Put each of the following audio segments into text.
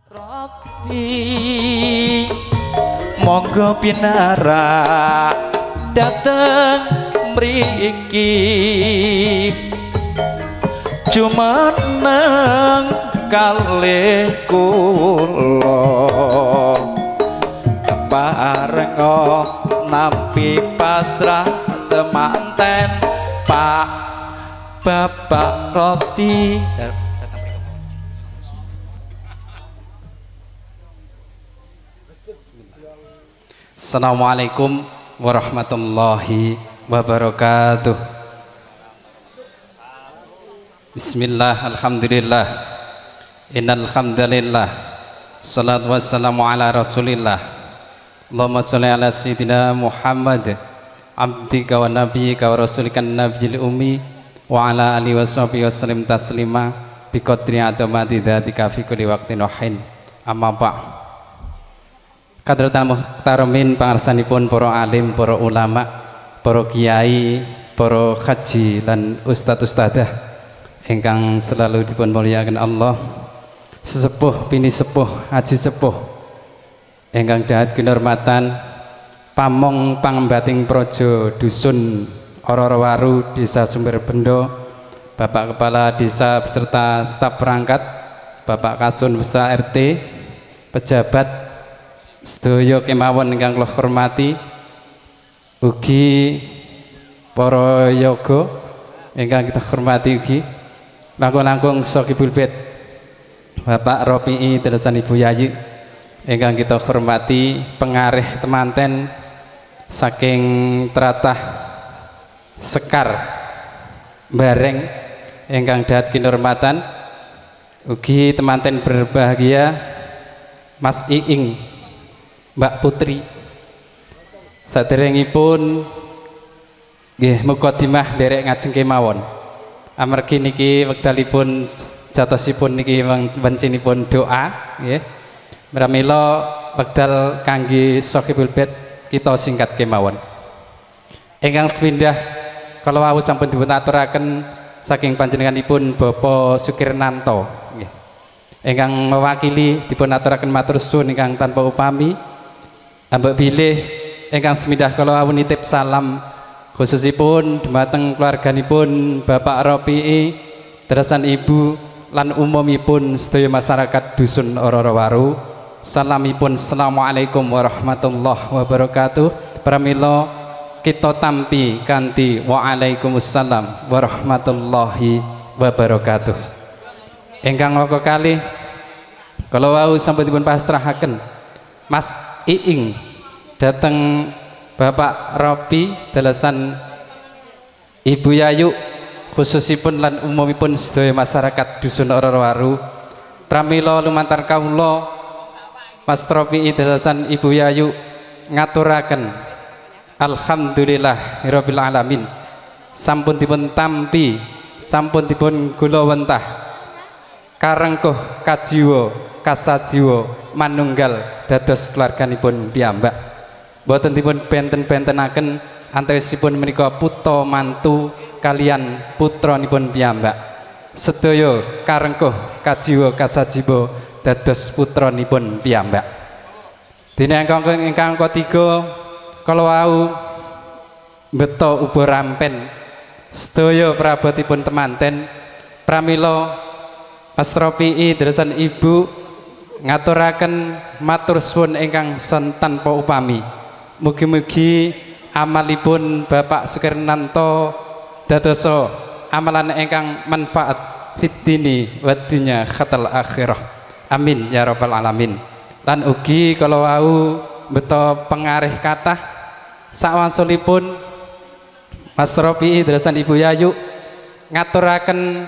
Roti monggo pinarak dateng mriki jumeneng kalih kula keparenga nampi pasrah temanten Pak Bapak Roti. Assalamualaikum warahmatullahi wabarakatuh. Bismillah, alhamdulillah, innal hamdalillah, salatu wassalamu ala rasulillah. Allahumma sholli ala sayyidina Muhammad abdika wa nabiyyika wa rasulika nabiyil ummi wa ala alihi washabihi wasallim taslima bi qadri adamati dzatika fi kulli waqtin wa hin. Amma ba'd. Kadratal muhtaramin pangarsanipun para alim, para ulama, para kiai, para haji lan ustadz ustadzah ingkang selalu dipun mulyakaken Allah. Sesepuh pini sepuh, haji sepuh ingkang dahat kinurmatan pamong pangembating praja dusun Oro-Oro Waru Desa Sumberbendo, Bapak Kepala Desa beserta staf perangkat, Bapak Kasun beserta RT, pejabat sedaya kemawon ingkang kula hormati, ugi para yoga ingkang kita hormati, ugi langkung-langkung Sohibul Bait Bapak Ropi'i dalasan Ibu Yayi ingkang kita hormati, pengarih temanten saking tratah Sekar Bareng ingkang dahat kinurmatan, ugi temanten berbahagia Mas Iing, Mbak Putri. Saderengipun nggih mukadimah nderek ngajeng kemawon. Amargi niki wekdalipun jatosipun niki wencinipun doa nggih. Pramila wekdal kangge Sohibul Bait kita singkat kemawon. Ingkang sepindah kala wau sampun dipun aturaken saking panjenenganipun Bapak Sukirnanto nggih. Ingkang mewakili dipun aturaken matur suwun ingkang tanpa upami. Ambek bilih ingkang semindah kala wau nitip salam khususipun dumateng keluarganipun Bapak Ropi'i, derasan Ibu lan umumipun sedaya masyarakat dusun Oro-Oro Waru. Salamipun assalamualaikum warahmatullahi wabarakatuh. Pramila kita tampi kanthi waalaikumsalam warahmatullahi wabarakatuh. Ingkang waka kalih kala wau sampun dipun pasrahaken Mas Iing dateng Bapak Robi dalasan Ibu Yayu khususipun lan umumipun sedaya masyarakat dusun Oro-Oro Waru. Pramila lumantar kawula Mas Robi dalasan Ibu Yayu ngaturaken alhamdulillah rabbil alamin, sampun dipun tampi, sampun dipun gula wentah karengkuh kajiwa kasajiwa manunggal dados keluarganipun piyambak. Mboten dipun benten-bentenaken antawisipun menika putra mantu kalian putranipun piyambak. Sedaya karengkuh kajiwa kasajiwa dados putranipun piyambak. Dene ingkang ketiga kala wau beto uba rampen sedaya prabotipun temanten. Pramila Mas Ropi'i dalasan Ibu ngaturaken matur suwun ingkang tanpa upami. Mugi-mugi amalipun Bapak Sukirnanto dadosa amalan ingkang manfaat fid dini wad dunya khatal akhirah. Amin ya rabbal alamin. Lan ugi kala wau beto pengarih kathah sakwangsulipun Mas Ropi'i dalasan Ibu Yayu ngaturaken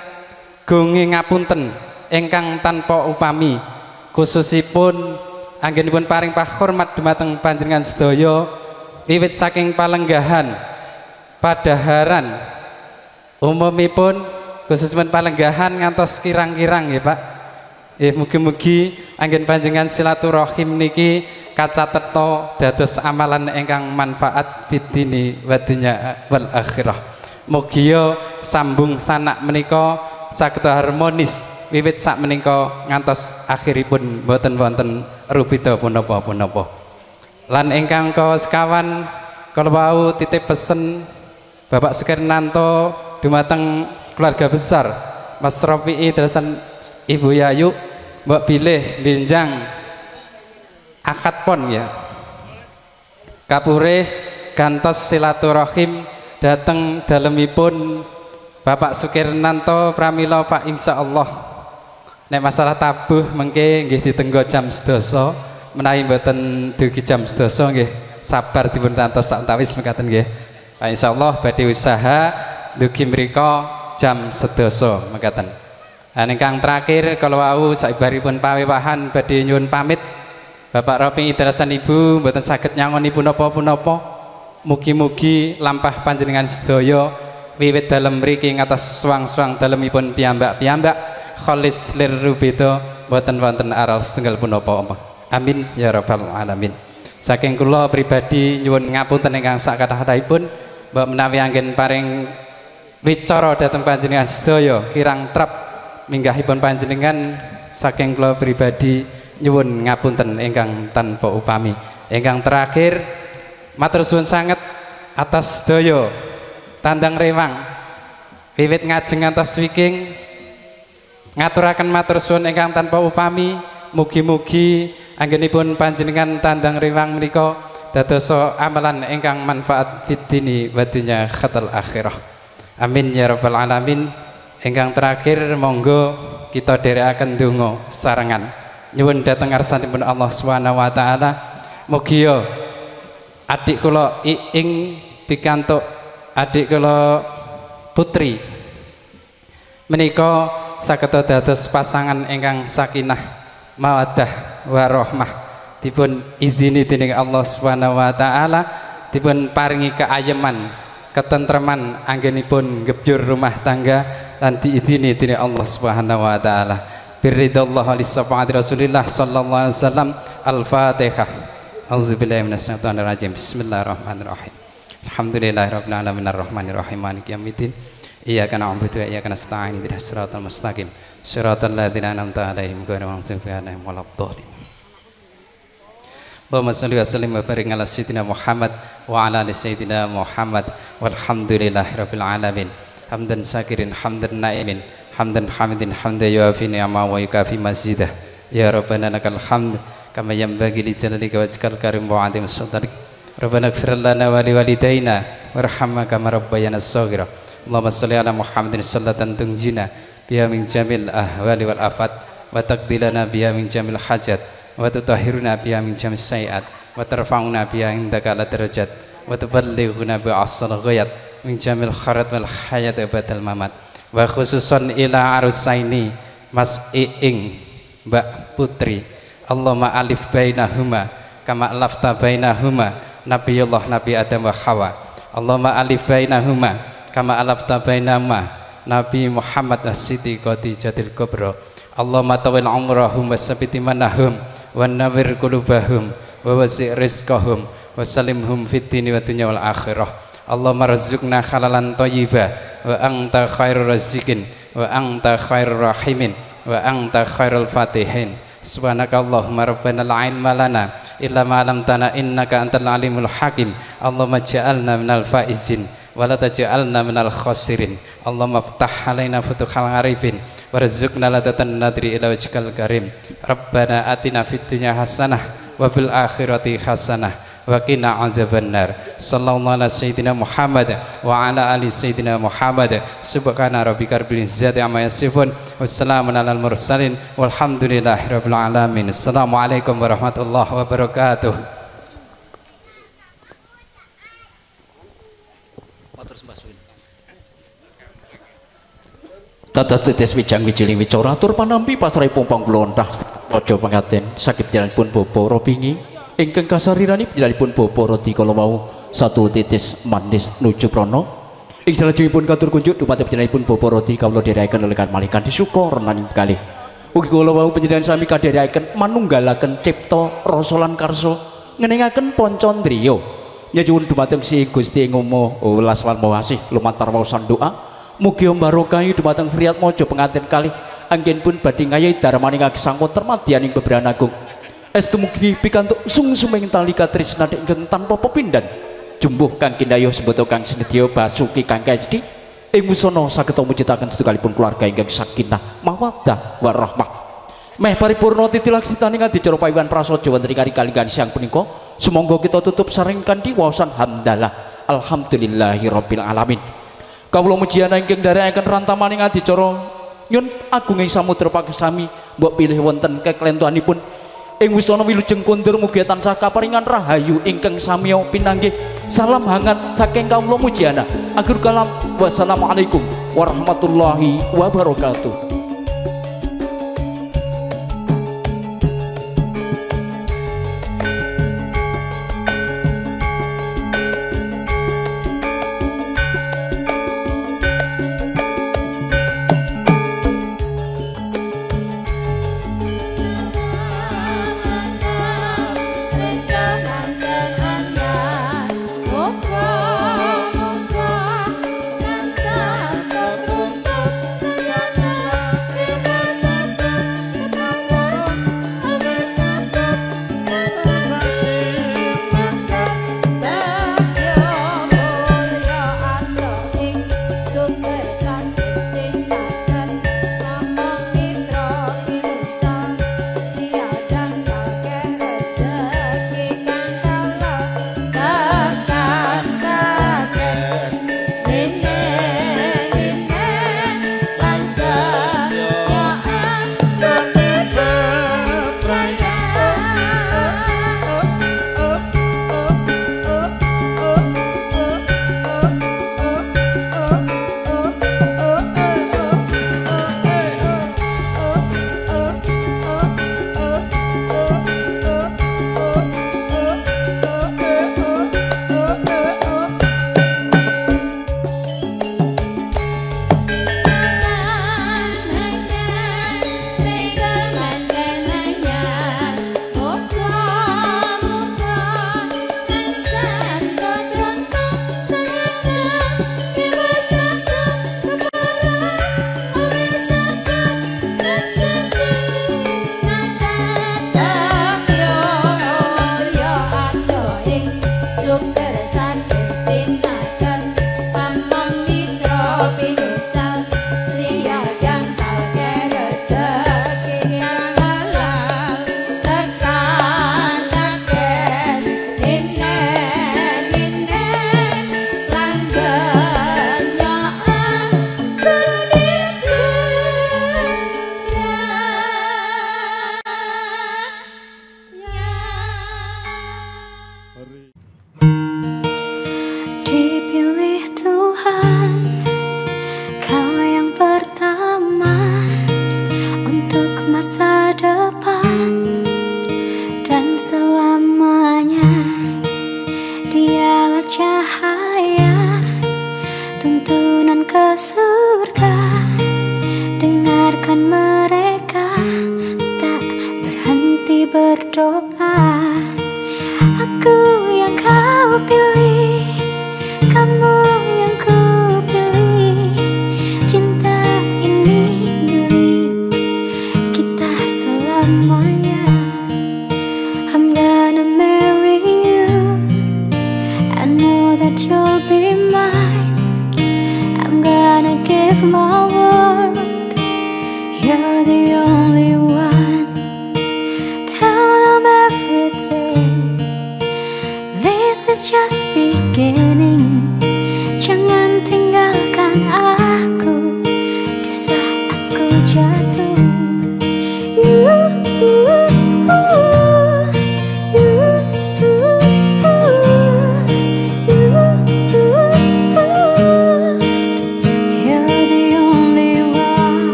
gonge ngapunten ingkang tanpa upami, khususipun anggenipun paring pahormat dumateng panjenengan sedaya wiwit saking palenggahan padaharan umumipun khususipun palenggahan ngantos kirang-kirang nggih Pak. Mugi-mugi anggen panjenengan silaturahim niki kacatetna dados amalan ingkang manfaat fid dini wad dunya wal akhirah. Mugia sambung sanak menika saged harmonis wiwit sak menika ngantos akhiripun boten wonten rubeda punapa-punapa. Lan ingkang sekawan kala wau titip pesen Bapak Sukirnanto dumateng keluarga besar Mas Rofi'i dalasan Ibu Yayu mbok bilih benjang akad pon ya. Kapurih gantos silaturahim dateng dalemipun Bapak Sukirnanto pramila Pak insyaallah nek masalah tabuh mengke nggih ditenggo jam 12 menawi mboten dugi jam 12 nggih sabar dipun rantos sak mekaten nggih. Pak insyaallah badhe usaha dugi mriku jam 12 mekaten. Lan ingkang terakhir kala wau sakibaripun pawewahan badhe nyuwun pamit Bapak Ropi dalasan Ibu mboten saged nyangoni punapa-punapa. Mugi-mugi lampah panjenengan sedaya wiwit dalem mriki ngatos suwang-suwang dalemipun piyambak-piyambak kholis lir rubeda mboten wonten aral setunggal punapa. Amin ya rabbal alamin. Saking kula pribadi nyuwun ngapunten ingkang sakathah-kathahipun mbok menawi anggen paring wicara dhateng panjenengan sedaya kirang trep minggahipun panjenengan saking kula pribadi nyuwun ngapunten ingkang tanpa upami. Ingkang terakhir matur suwun sanget atas sedaya tandang rewang wiwit ngajeng ngantos wiking ngaturaken matur suwun ingkang tanpa upami. Mugi-mugi anggenipun panjenengan tandang rewang menika dadosa amalan ingkang manfaat fid dini wa dunya khatal akhirah. Amin ya rabbal alamin. Ingkang terakhir monggo kita dherekaken donga sarengan nyuwun dhateng ngarsanipun Allah Subhanahu wa taala. Mugi ya adik kula Iing pikantuk adik kula Putri menika saged dados pasangan ingkang sakinah mawaddah warahmah, dipun izini dening Allah Subhanahu wa taala, dipun paringi keayeman ketentreman anggenipun gebyur rumah tangga lan diizini dening Allah Subhanahu wa taala. Birridallah li syafaati Rasulillah sallallahu alaihi wasallam. Al-Fatihah. Auzubillahi minasyaitonir rajim. Bismillahirrahmanirrahim. Alhamdulillahirabbil alamin arrahmanir rahim maliki yaumiddin. Iyyaka na'budu wa iyyaka nasta'in ihdinas siratal mustaqim. Siratal ladzina an'amta 'alaihim ghairil maghdubi 'alaihim waladdallin. Allahumma shalli wa sallim wa barik ala sayyidina Muhammad wa ala ali sayyidina Muhammad walhamdulillahirabbil alamin. Hamdan syakirin hamdan naimin hamdan hamidin hamdan yuafi ni'ama wa yukafi mazidah. Ya Rabbana lakal hamd kama yanbaghi li jalalika wajhikal karim wa 'azimi sultanik. Rabbana ighfir lana wa liwalidayna warhamna kama rabbayana shaghira. Allahumma shalli ala Muhammadin salatan tunjina biha min jamil ahwali wal afat wa taqdilana biha min jamil hajat wa tutahhiruna biha min jamis sayiat wa tarfa'una biha indaka ala darajat wa tuballighuna bi ahsal ghayat min jamil khairat wal hayat abadal mamat. Wa khususan ila arusaini Mas Iing Mbak Putri. Allahumma alif bainahuma kama alafta bainahuma Nabiyullah Nabi Adam wa Hawa. Allahumma alif bainahuma kama alafta bainahuma Nabi Muhammad as-Siti Khadijatil Kubra. Allahumma tawil umrahum wa sabit imanahum wa nawwir qulubahum wa wasi' rizqahum wa salimhum fid dini wa dunya wal akhirah. Allahumma rzuqna halalan thayyiba wa anta khairur razikin wa anta khairur rahimin wa anta khairul fatihin. Subhanakallahumma rabbana la ilma lana illa ma 'allamtana innaka antal alimul hakim. Allahumma ja'alna minal faizin wa la taj'alna minal khasirin. Allahumma ftah alaina futuhal arifin warzuqna ladatan nadri ila wajhikal karim. Rabbana atina fid dunya hasanah wa fil akhirati hasanah wa qina azabannar. Sallallahu ala sayyidina Muhammad wa ala ali sayyidina Muhammad. Subhana rabbika rabbil izzati amma yasifun wassalamun alal mursalin walhamdulillahi rabbil alamin. Assalamualaikum warahmatullahi wabarakatuh. Dados tetes wijang wijiling wicara atur panampi pasraipun panglontah raja pangaten saged jalanipun Bapak Robingi ingkang kasarirani panjenenganipun Bapak Rodi kala wau satu titis manis nuju prana ing salajengipun katur kunjuk dumateng panjenenganipun Bapak Rodi kawula dherekaken lelekan malih kanthi syukur naning kalih ugi kala wau panjenengan sami kadherekaken manunggalaken cipta rasa lan karsa ngeningaken pancandriya nyuwun dumateng si Gusti ing uma welas lan mawasih lumantar waosan doa mugi barokah dumateng Sriatmaja pengantin kalih Anggenipun badhe ngayahi darmaning gesang wonten madyaning bebrayan agung. Estu mugi pikantuk sungsuming tali katresnan ingkang tanpa pepindhan. Jumbuh kang kinayuh sembata kang sinedya basuki kang kaesti ing wusana saged mujudaken setunggalipun keluarga ingkang sakinah mawaddah warahmah. Meh paripurna titilaksitaning adicara payuwan prasaja wonten ing kalinggahan siang punika. Sumangga kita tutup sareng kanthi waosan hamdalah. Alhamdulillahirabbil alamin. Kawula mujiana ingkang nderekaken rantamaning adicara nyun agunging samudra pakesami mbok pilih wonten keklentuanipun ing wisana wilujeng kondur mugi tansah kaparingan rahayu ingkang samiya pinanggih. Salam hangat saking kawula mujiana. Akhir kalam, wassalamualaikum warahmatullahi wabarakatuh.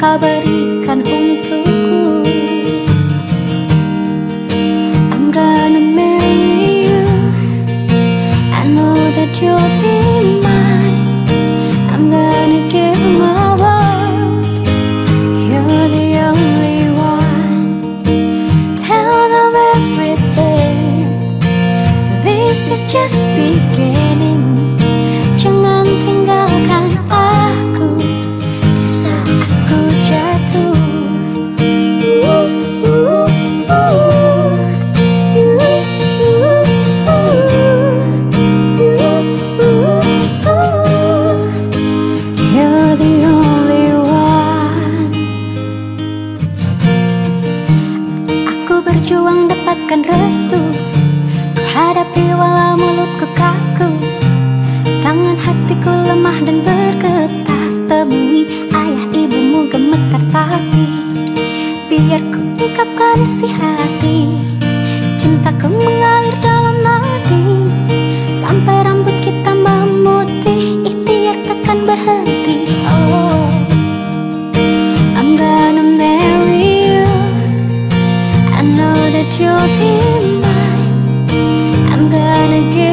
Kau berikan untukku. I'm gonna that you'll be mine. I'm gonna give my world. You're the only one. Tell them everything. This is just beginning. Jangan tinggalkan aku di saat ku jatuh. You're the only one. Aku berjuang dapatkan restu, ku hadapi walau mulutku kaku. Tangan hatiku lemah dan bergetar. Temui ayah ibumu gemetar, tapi biar ku ungkapkan isi hati. Cintaku mengalir dalam nadi, sampai rambut kita memutih. Ikhtiar takkan berhenti. Oh, I'm gonna marry you. I know that you'll be mine. I'm gonna give